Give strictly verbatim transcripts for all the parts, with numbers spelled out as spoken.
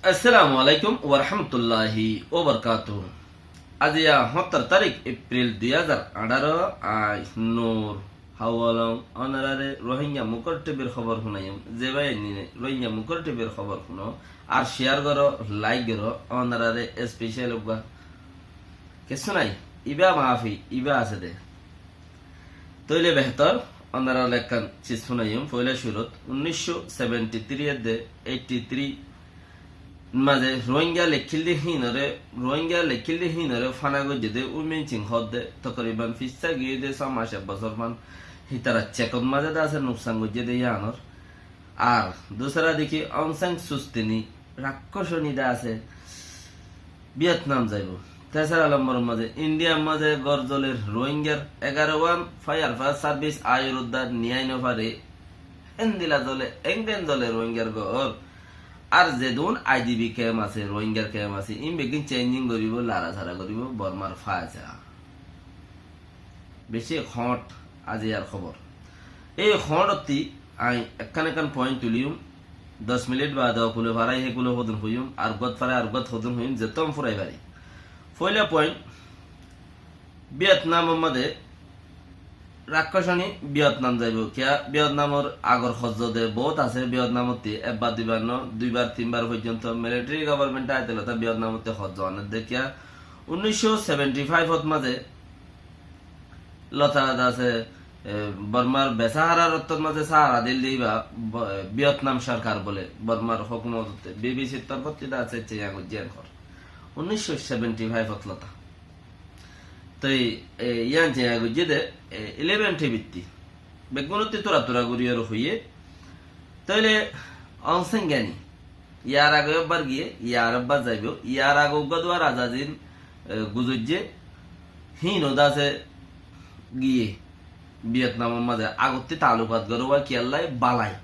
Assalamu alaikum warahmatulláhi wabarakátuhu. Aijja hóñtaro tarík Epril dui házar añçáro, añí Nur Hawalong ónoráre Rohingya Mukor T V r hóbor fúnaiyum. Ze báiyain Rohingya Mukor T V r hóbor fúno, ar share goró, like goró, ónoráre special uggwá kessú nái, ibá maafi, ibá asé dé. Tóile behétor, ónoráre ekkán ciz fúnaiyum, foóila cúrut, unnícco seventy three edde eighty three mazé Rohingya lekkíl dé híinoré, Rohingya lekkíl dé híinoré fana goijjé dé Wimensing hoódde, tokoriban fissá giyé dé só mac ek bosór fán hítara cekot mazé dé asé nuksan goijjé dé yíanor. Ar dusara deki Aung San Suu Kyi ni rakkoshoni dé asé Vietnam zaibou. Tesara lombor mazé India mazé gór zoler Rohingyar, egaro wan fire, fire service aiyór uddá niyai no fare. Héndilla zole, engren zole Rohingyar gór. Ar zedún I D P camp asé, Rohingyar camp asé, ín beggín changing goríbou, lara sara goríbou Bormar faisela. Beci hóñt aijjar hóbor. Ei hóñtottí añí ekkán ekkán point tuliyum, doc minit baade ókule farai hékule hodún hoiyum, ar uggwát farai ar uggwát hodún hoiyum, zetún furai fari. Foóila point, Vietnamor mazé rakkoshoni Vietnam zaibou. Kiyá Vietnamor agor hozzo dé bout asé, Vietnamottí ekbar duibar no, duibar tinbar foijjonto military government aite lota Vietnamottí hozzo aner dé kiyá. Unnícco seventy five ot mazé lota dé asé, e, Bormar besaharar ottor mazé sahara dil dé ibá, bo-, e, Vietnam sorkar bole, Bormar hókumotottí, B B C r torfottí dé asé, ceyang ujjen hor. Unnícco seventy five ot lota. Toi, e, yían ceyang ujje dé, e, eleven T V ttí. Beggúnottí tura tura gorí ar hoiyé. Tóile Aung San Suu Kyi ni. Yar age ebbar giyé, yar ebbar zaibou, yar age uggwá duwá raza zin, e, guzoijjé, híin ó dé asé giyé, Vietnamor mazé agottí taalukat goró wá kiyólla balai.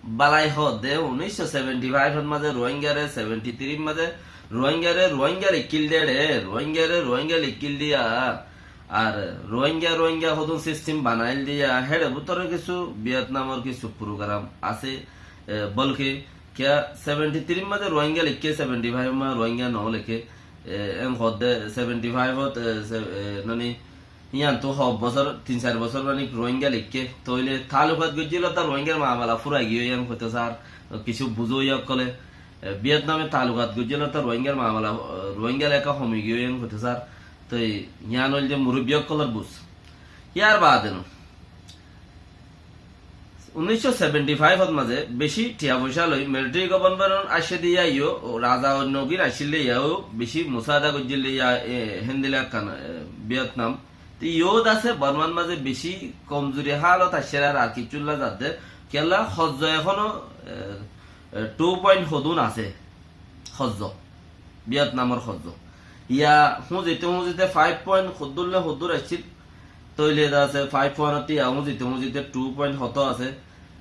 Balai hoódde unnícco seventy five ot mazé Rohingyare, seventy three mazé Rohingyare, Rohingya lekkíl dé re, Rohingyare, Rohingya lekkíl diya. Ar Rohingya, Rohingya hodún system banail diya, héçe bútore kissú Vietnamor kissú program asé, e, bolke kiyá seventy three mazé Rohingya lekké, seventy five mazé Rohingya no lekké, e, en hoódde seventy five ot, e, se-, e, noni, yíantu hoó bosór, tin sair bosór manik Rohingya lekké, tóile taalukat goijjé lota Rohingyar mamela furai giyé yían hoitó sar, kissú buzó ókkole, e, Vietname taalukat goijjé lota Rohingyar mamela, e, Rohingya lekka homi giyé yían hoitó sar, toi yían óilde murubbi ókkolor buz. Yar baade no. Unnícco seventy five ot mazé beci thiya foicá loi military government aiccé dé yá yó, raza oinno gin aiccíl dé yá yó, beci musaada goijjíl dé yá, e, héndilla ekkán, e, Vietnam. Te yó dé asé Bormar mazé beci komzuri hálot aiccé ar, ar kissúlla zadde. Kiyólla hozzo ehóno, e, e, two point hodún asé. Hozzo. Vietnamor hozzo. Yá húzite húzite five point hoddúr le hoddúr aiccíl. Tóile dé asé five point ottí yá húzite húzite two point hoto asé,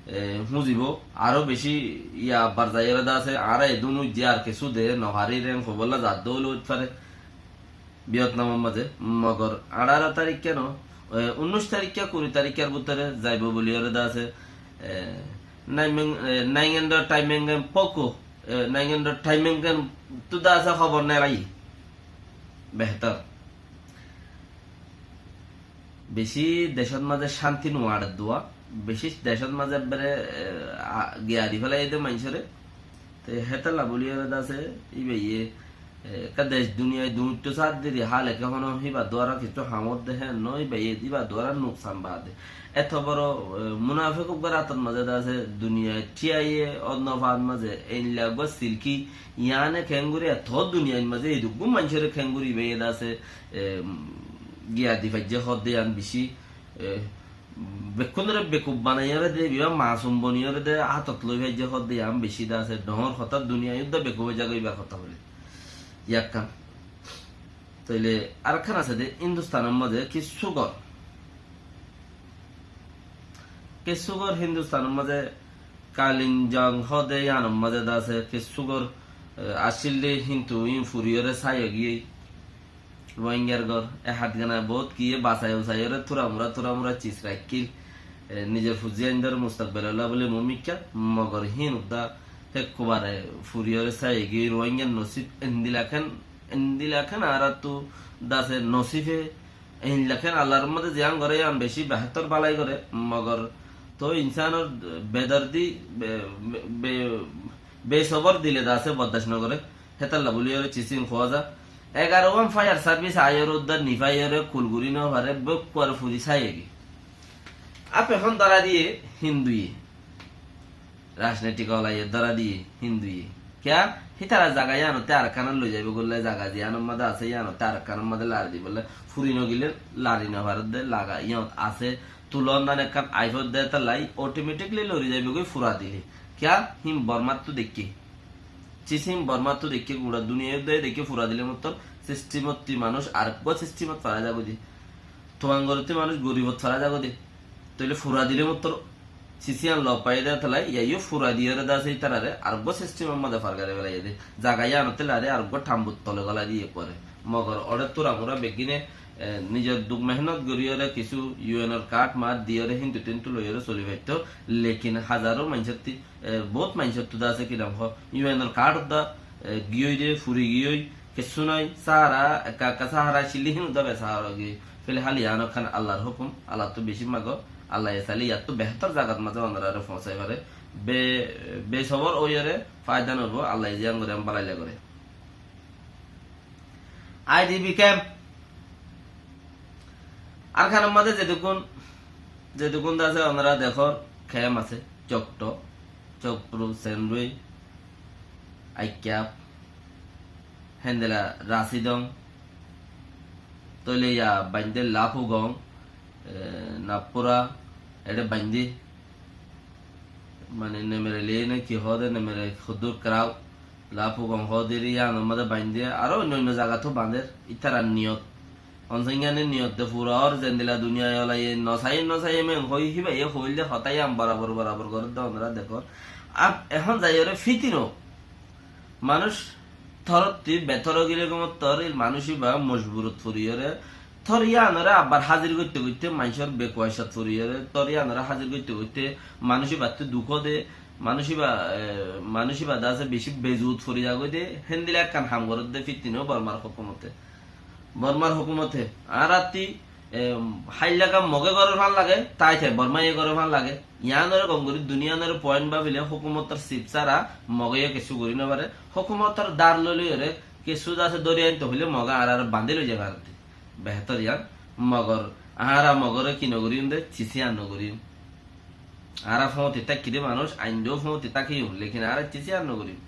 e, húzibou. Aró beci yá bar zaiyóre dé asé, añára edún uijjé ar kessú de no farir en hoibolla zadde óile óit fare. Vietnamor mazé mogor añçáro tarík ken, e, unnúic tarík ken, kuri tarík ker bútore zaibou buliyóre dé asé, e, Naimeng, e, Naingendor Taimeng en poko, e, Naingendor Taimeng en tu dé asé hóbor nelai. Behétor. Beci decót mazé cánti no añçer duwa, beci decót mazé ebbere, e, a, giyari félai de maincóre. Te hétolla buliyóre dé asé, íbaye, e, ekká dec duniyai duñitto sár diri, háleke hono híba duara kissú hamot de hé no, íbaye, íba duara nuksan baade. Eto boro, e, munafek uggwár átot mazé dé asé, duniyai thíyaye, odno faat mazé, einla uggwá silki, yíane kengori eto duniyair mazé, eduggún maincóre kengori íbaye dé asé, e, giya di faijje hoódde yían beci, e, bekkúnore bekuf banaiyóre de, biba masum boniyóre de, átot loi faijje hoódde yían beci dé asé, dhoóñr hotá duniyai uddá bekuf ói zagói ibar hotá hoilé. Yakkán. Tóile arekkán asé de Hindustanor mazé kissú gór. Kissú gór Hindustanor mazé Kalinjang hoóde yíanor mazé dé asé kissú gór, e, accíl de, hintu ín furiyóre sáiyo giyé. Rohingyar gór, e hátgana boóut kiyé basai usaiyóre túramura túramura cis raikkíl, e, nizor fuzzi aindor mustakbelolla bóli mumikká, mogor híin uddá Ekkubare furiyóre saiyói Ruáingar nosib endila ken, endila ken añáráttu dase nosibe, endila ken Allar mazé ziyán goré yían beci behétor balai goré, mogor toóu insánor bedardi, be-, be-, be-, besobor dile dase bordac nogoré, hétalla buliyóre cisín hoóza. Egaruwán fire service aiyóre uddar nifaiyóre kul gorí nofaré, bekkúare furi saiyói. Ape hon dóra diye Hinduye. Rajnitik olaye dóra diye Hinduye. Kiyá? Hítara zaga yíanottú arekkánot loi zaibo goillá, zaga ziyánor mazé asé yíanottú arekkánor mazé lari dibollá, furi nogilé lari nofaredde, zaga yíanot asé, tulon nan ekkán aifodde étallai automatically lori zaibo goi fura dile. Kiyá? Hín Bormáttu deikké. Cisín Bormáttu deikké, gura duniyaittú deikké fura dile mottor sistemottú manúic areggúa sistemot fara zagói de. Tuáñgorottú manúic goribot fara zagói de. Tóile fura dile mottor cisíyan lob faiyé de tala, yíaiyó fura diyóre dase ítarare areggúa sistemor mazé far gorí felaiyé de. Zaga yíanottú lari areggúa thambur tole golai diye fore. Mogor óre turamura beggíne, e, nizor duk mehénnot goríyóre kissú U N or kard mar diyóre hintu tintu loiyóre soli faitto, lekin házaro maincótti, e, bout maincóttu dase ki nam hoó, U N or kard da, e, giyói de, furi giyói, kessú nái, sáhara, ekka ekka sáhara cillí hín uddá be sáhara giyói. Filhál yían ekkán Allar hókum, Allattú bicí mago, Allaye sailé yíattú behétor zagat mazé onoráre foóñsai fare. Be-, besobor óiyore faida noóibo, Allaye ziyán goré yían balailla goré. I D P camp, Arkanor mazé zedukkún, zedukkún dase onorá dekór camp asé, Cokto, Cokpru, Senrui, Aikkap, héndila Rasidong, tóile yá baindé Lapugong, e, Nappura, eçé baindé, mane Nemere Lei né ki hoó de, Nemere Kuddur Krau, Lapugong hoó de, yíanor mazé baindé, aró oinno oinno zagattú bander, ítarar niyot. Onsoingáni niyot de fura ór, zendila duniyai olaye nosai, nosai emen hoi, híbaye hoil de hotá yían borabor, borabor gorér de onorá dekór. Ar ehón zaiyóre fitino. Manúic torottí betor gile gomottor il manúic íba mojburot foriyóre, tor yíanore abbar házir goitte goitte, maincór bekuaicot foriyóre, tor yíanore házir goitte goitte, manúic íbattú duk de, manúic íba, e, manúic íba dase bicí bezuut fori zagói de, héndila ekkán ham gorér de fitino Bormar hókumote. Bormar hókumote añárattí, e, háilla kam Moge gorér fán lage, tái tái Bormaye gorér fán lage. Yíanore gom gorí duniyanore point báfile hókumotor sip sára Mogeyó kessú gorí nofaré. Hókumotor dar loi loiyóre kessú dase dóri ainto hoilé Moge añárare bandí loi zai faredde. Behétor yían, mogor añára Mogore ki nogoríyum de, cisíyan nogoríyum. Añára fóñti tákki de manúic, aindó fóñti tákiyum, lekin añára cisíyan nogoríyum.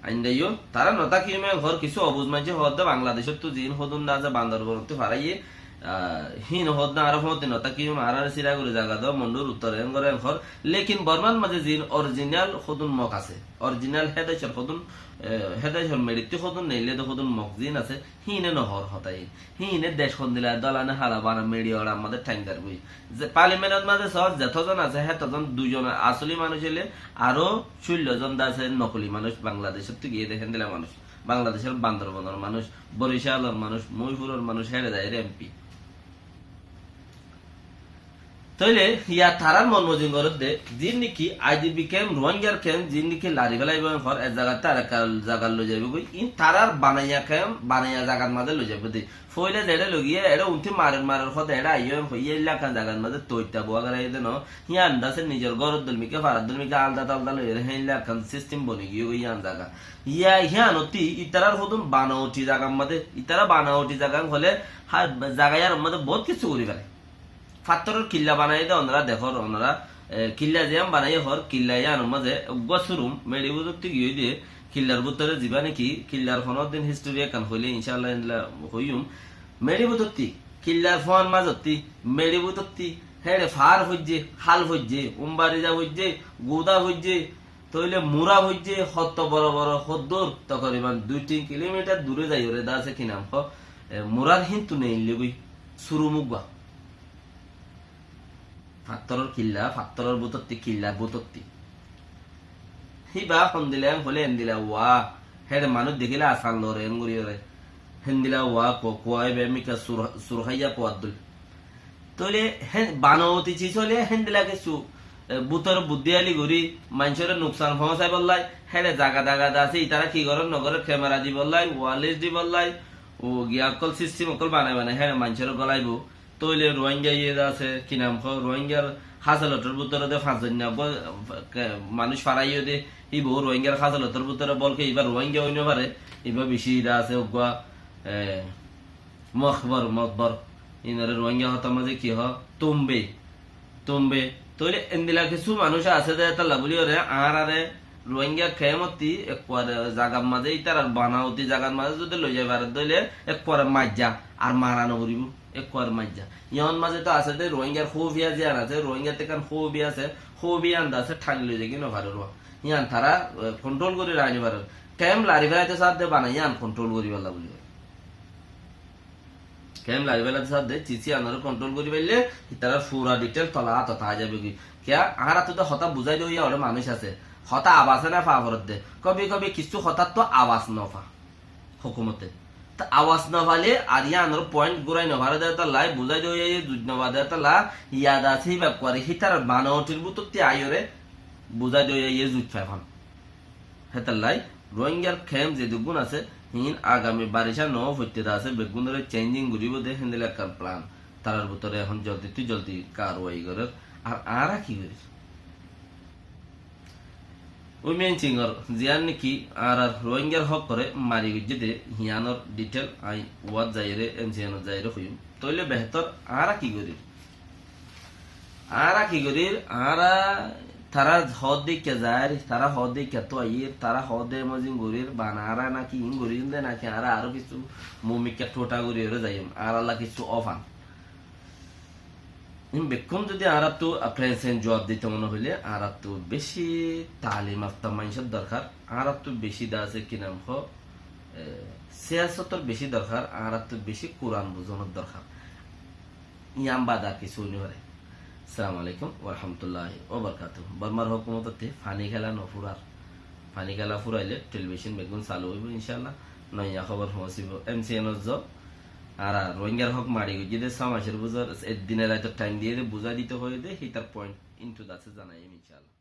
Aindá yó, tará notákiyum en hoór kissú obuz maincé hoódde Bangladecóttu ziín hodún dase Bandarbonottú faraiyé, ah, híin hoódde añára fóñti notákiyum, añáráre sira gorí zaga do, Mondhur uttor en goré en hoór. Lekin Bormar mazé ziín orijinal hodún Mog asé, orijinal hé decor hodún, eh, hé decor meçittú hodún neillé de hodún Mog ziín asé, híine nohoór hotá iín. Híine dec hondila dóla ne hala bana meçi oçar mazé thaing dar goi. Ze parliamentor mazé soó zetozon asé, hétozon duizon asoli manúic óile aró cúillozon de asé nokoli manúic, Bangladecóttu giyé de héndila manúic. Bangladecór Bandorbonor manúic, Boricalor manúic, Moifuror manúic, héçe zaiyóre M P. Tóile yá tarár mon mozin gorédde, ziín niki I D P camp, Rohingyar camp, ziín niki lari félaibo en hoór, ek zagattú arekka zagat loi zaibogói, iín tarár banaiya camp, banaiya zagat mazé loi zaibodde. Foóila zeçé loigiyé, eçé untí marer marer hoóde, eçé aiyó en hoiyé, éilla ekkán zagat mazé toitta buwa goráiye de noó, híyan dase nizor góror dóil mikká, farar dóil mikká, alda talda loiyóre, héilla ekkán sistem boni giyói híyan zaga. Yá, híyanottí itarár hodún banauthi zagar mazé, itará banauthi zaga hoilé, há, zaga yíanor mazé boóut kissú gorí fare. Fattoror killa banaiyé de onorá dekór, onorá, e, killa ziyán banaiyé hoór, killa yíanor mazé uggúa surum, meçi bútottí giyói de, killar bútore zibá niki, killar honó din histori ekkán hoilé, incálla, endilla hoiyum. Meçi bútottí, killar fúañr mazottí, meçi bútottí, héçe faár foijjé, hál foijjé, umbariza foijjé, guda foijjé, tóile mura foijjé, hotto boro boro hoddúr, tokoriban dui tin kilomitar dure zaiyóre de asé ki nam hoó, e, murar híntu neillé goi, surum uggúa. Fattoror killa, fattoror bútottí, killar bútottí. Híba hondila en hoilé endila wa, héçe manúic dekíle asán lore en goríyore. Héndila wa, ku-, kuwa íba emika sur-, surháiya kuwar dóil. Tóile hé-, banauti sis óile héndila kessú, e, bútore buddíyali gorí, maincóre nuksan foóñsaibollá, héçe zaga zaga de asé, itará ki gorér no gorér, kemera dibollá, wallis dibollá, o giya ókkol sistem ókkol banai banai, héçe maincóre golaibou. Tóile Ruáinga iye de asé, ki nam hoó, Ruáingar hásalotor bútore de fañs zon ne uggúa, ke, manúic faraiyé de, íbou Ruáingar hásalotor bútore bólke íba Ruáinga ói no fare, íba bicí de asé uggúa, e, mokbor, mokbor. Ínore Ruáinga hotár mazé ki hoó? Tumbe. Tumbe. Tóile endilla kissú manúic asé de, hétolla buli óre añáráre Ruáinga kemot ekkuare zagar mazé, ítarar banaoti zagar mazé zodi loi zai fare de óile ekkuare maijja, ar mara no foribó, ekkuare maijja. Yían mazé to asé de Ruáingar hóbiya ziyán asé, Ruáingar to ekkán hóbi asé, hóbiya yían de asé, tháni loi zai no fare Ruá. Yían tará, e, kontrol gorí raikí no fare. Kemp lari felaito sar de bana, yían kontrol goríbolla buli. Kemp lari felaito sar de, cici anoré kontrol gorí faille, ítarar fura ditel tola átot ai zaibói. Kiyá, añárattú de hotá buzái de óiya óre manúic asé. Hotá abas ene fa foredde. Kobi kobi kissú hotáttu abas no fa hókumote. Te abas no faile ar yíanor point gúrai no fare de hétolla, buzái de óiya iye zuit no fa de hétolla, yad asé híba kuare hítarar banaotir bútotti aiyóre buzái de óiya iye zuit fai fan. Hétolla Ruáingar kemp zedukkún asé, híin agami baricá no foitte de asé, beggúnore cheinjing goríbou de héndilla ekkán plan. Tarar bútore ehón zoldittú zoldi karwai gorér. Ar añára ki gorír? Uimen Singor ziyán niki añárar Ruáingar hókkore mari goijjé de, híanor ditel añí uwát zaiyóre, M C N ot zaiyóre hoiyum. Tóile behétor añára ki gorír? Añára ki gorír? Añára tará hoódde ikká zair, tará hoódde ikká tó aiyér, tará hoódde emojin gorír, bana añára náki in gorír de náki añára aró kissú mumikká thóta gorí óre zaiyum, añárálla kissú ófan. In bekkún zodi añárattú aprensen juwab dito mone hoilé, añárattú beci talim yafta maincór dorkar, añárattú beci de asé ki nam hoó, e, siyasotor beci dorkar, añárattú beci Kuran buzonor dorkar. Yián bade ar kissú ói no fare. Assalamu alaikum wa rahmatullahi wa barakatuhu. Bormar hókumototte faní kela no furar. Faní kela furaile telibicon beggún salu óibo, incállah. Noiya hóbor foóñsibo. M C N ot zo. Añára Ruáingar hók mari goijjé de, só macor bútore ek dine raitor thaim diyé de, buzái dito hoiyé de, hítar point intu dase zanaiyum, incállah.